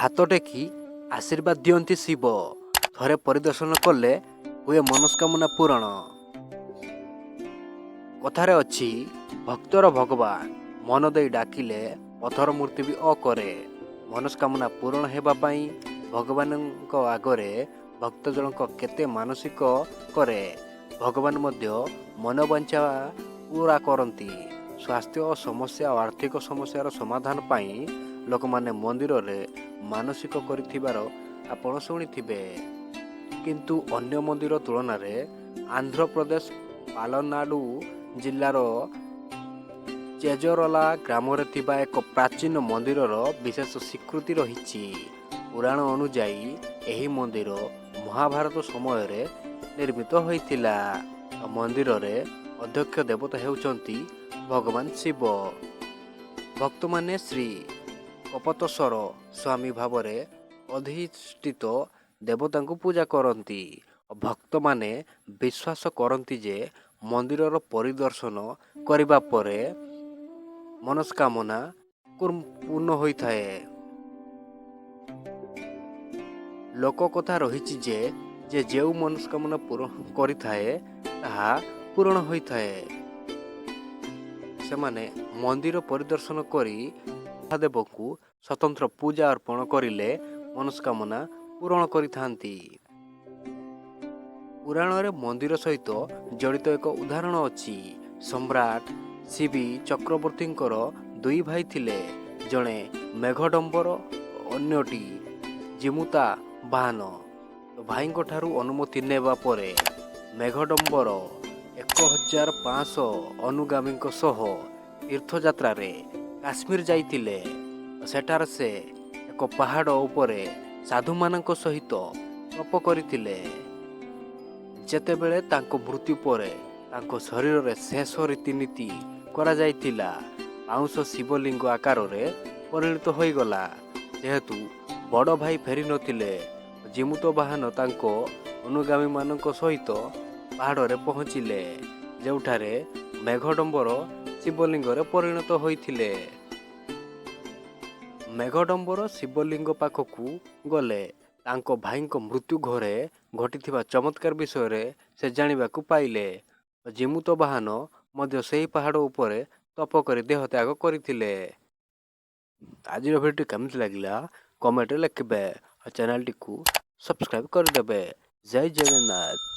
ହାତ ଟେକି ଆଶୀର୍ବାଦ ଦିଅନ୍ତି ଶିବ। ଥରେ ପରିଦର୍ଶନ କଲେ ହୁଏ ମନସ୍କାମନା ପୂରଣ। କଥାରେ ଅଛି, ଭକ୍ତର ଭଗବାନ। ମନ ଦେଇ ଡାକିଲେ ପଥର ମୂର୍ତ୍ତି ବି ଅ କରେ। ମନସ୍କାମନା ପୂରଣ ହେବା ପାଇଁ ଭଗବାନଙ୍କ ଆଗରେ ଭକ୍ତ ଜଣକ କେତେ ମାନସିକ କରେ। ଭଗବାନ ମଧ୍ୟ ମନବାଞ୍ଛା ପୂରା କରନ୍ତି। ସ୍ୱାସ୍ଥ୍ୟ ସମସ୍ୟା ଓ ଆର୍ଥିକ ସମସ୍ୟାର ସମାଧାନ ପାଇଁ ଲୋକମାନେ ମନ୍ଦିରରେ ମାନସିକ କରିଥିବାର ଆପଣ ଶୁଣିଥିବେ। କିନ୍ତୁ ଅନ୍ୟ ମନ୍ଦିର ତୁଳନାରେ ଆନ୍ଧ୍ରପ୍ରଦେଶ ପାଲନାଡୁ ଜିଲ୍ଲାର ଚେଜରଲା ଗ୍ରାମରେ ଥିବା ଏକ ପ୍ରାଚୀନ ମନ୍ଦିରର ବିଶେଷ ସ୍ୱୀକୃତି ରହିଛି। ପୁରାଣ ଅନୁଯାୟୀ, ଏହି ମନ୍ଦିର ମହାଭାରତ ସମୟରେ ନିର୍ମିତ ହୋଇଥିଲା। ମନ୍ଦିରରେ ଅଧ୍ୟକ୍ଷ ଦେବତା ହେଉଛନ୍ତି ଭଗବାନ ଶିବ। ଭକ୍ତମାନେ ଶ୍ରୀ କପତସର ସ୍ୱାମୀ ଭାବରେ ଅଧିଷ୍ଠିତ ଦେବତାଙ୍କୁ ପୂଜା କରନ୍ତି। ଭକ୍ତମାନେ ବିଶ୍ୱାସ କରନ୍ତି ଯେ ମନ୍ଦିରର ପରିଦର୍ଶନ କରିବା ପରେ ମନସ୍କାମନା ପୂର୍ଣ୍ଣ ହୋଇଥାଏ। ଲୋକକଥା ରହିଛି ଯେ ଯେ ଯେଉଁ ମନସ୍କାମନା ପୂରଣ କରିଥାଏ, ତାହା ପୂରଣ ହୋଇଥାଏ। ସେମାନେ ମନ୍ଦିର ପରିଦର୍ଶନ କରି ମହାଦେବଙ୍କୁ ସ୍ୱତନ୍ତ୍ର ପୂଜା ଅର୍ପଣ କରିଲେ ମନସ୍କାମନା ପୂରଣ କରିଥାନ୍ତି। ପୁରାଣରେ ମନ୍ଦିର ସହିତ ଜଡ଼ିତ ଏକ ଉଦାହରଣ ଅଛି। ସମ୍ରାଟ ଶିବି ଚକ୍ରବର୍ତ୍ତୀଙ୍କର ଦୁଇ ଭାଇ ଥିଲେ, ଜଣେ ମେଘଡମ୍ବର, ଅନ୍ୟଟି ଜିମୁତା ବାହନ। ଭାଇଙ୍କଠାରୁ ଅନୁମତି ନେବା ପରେ ମେଘଡମ୍ବର 1500 ଅନୁଗାମୀଙ୍କ ସହ ତୀର୍ଥଯାତ୍ରାରେ କାଶ୍ମୀର ଯାଇଥିଲେ। ସେଠାରେ ସେ ଏକ ପାହାଡ଼ ଉପରେ ସାଧୁମାନଙ୍କ ସହିତ ତପ କରିଥିଲେ। ଯେତେବେଳେ ତାଙ୍କ ମୃତ୍ୟୁ ପରେ ତାଙ୍କ ଶରୀରରେ ଶେଷ ରୀତିନୀତି କରାଯାଇଥିଲା, ପାଉଁଶ ଶିବଲିଙ୍ଗ ଆକାରରେ ପରିଣତ ହୋଇଗଲା। ଯେହେତୁ ବଡ଼ ଭାଇ ଫେରିନଥିଲେ, ଜିମୁତବାହନ ତାଙ୍କ ଅନୁଗାମୀମାନଙ୍କ ସହିତ ପାହାଡ଼ରେ ପହଞ୍ଚିଲେ, ଯେଉଁଠାରେ ମେଘଡମ୍ବର ଶିବଲିଙ୍ଗରେ ପରିଣତ ହୋଇଥିଲେ। ମେଘଡମ୍ବର ଶିବଲିଙ୍ଗ ପାଖକୁ ଗଲେ। ତାଙ୍କ ଭାଇଙ୍କ ମୃତ୍ୟୁ ଘରେ ଘଟିଥିବା ଚମତ୍କାର ବିଷୟରେ ସେ ଜାଣିବାକୁ ପାଇଲେ। ଜିମୁତବାହନ ମଧ୍ୟ ସେହି ପାହାଡ଼ ଉପରେ ତପ କରି ଦେହତ୍ୟାଗ କରିଥିଲେ। ଆଜିର ଭିଡ଼ିଓଟି କେମିତି ଲାଗିଲା, କମେଣ୍ଟରେ ଲେଖିବେ ଆଉ ଚ୍ୟାନେଲଟିକୁ ସବସ୍କ୍ରାଇବ୍ କରିଦେବେ। ଜୟ ଜଗନ୍ନାଥ।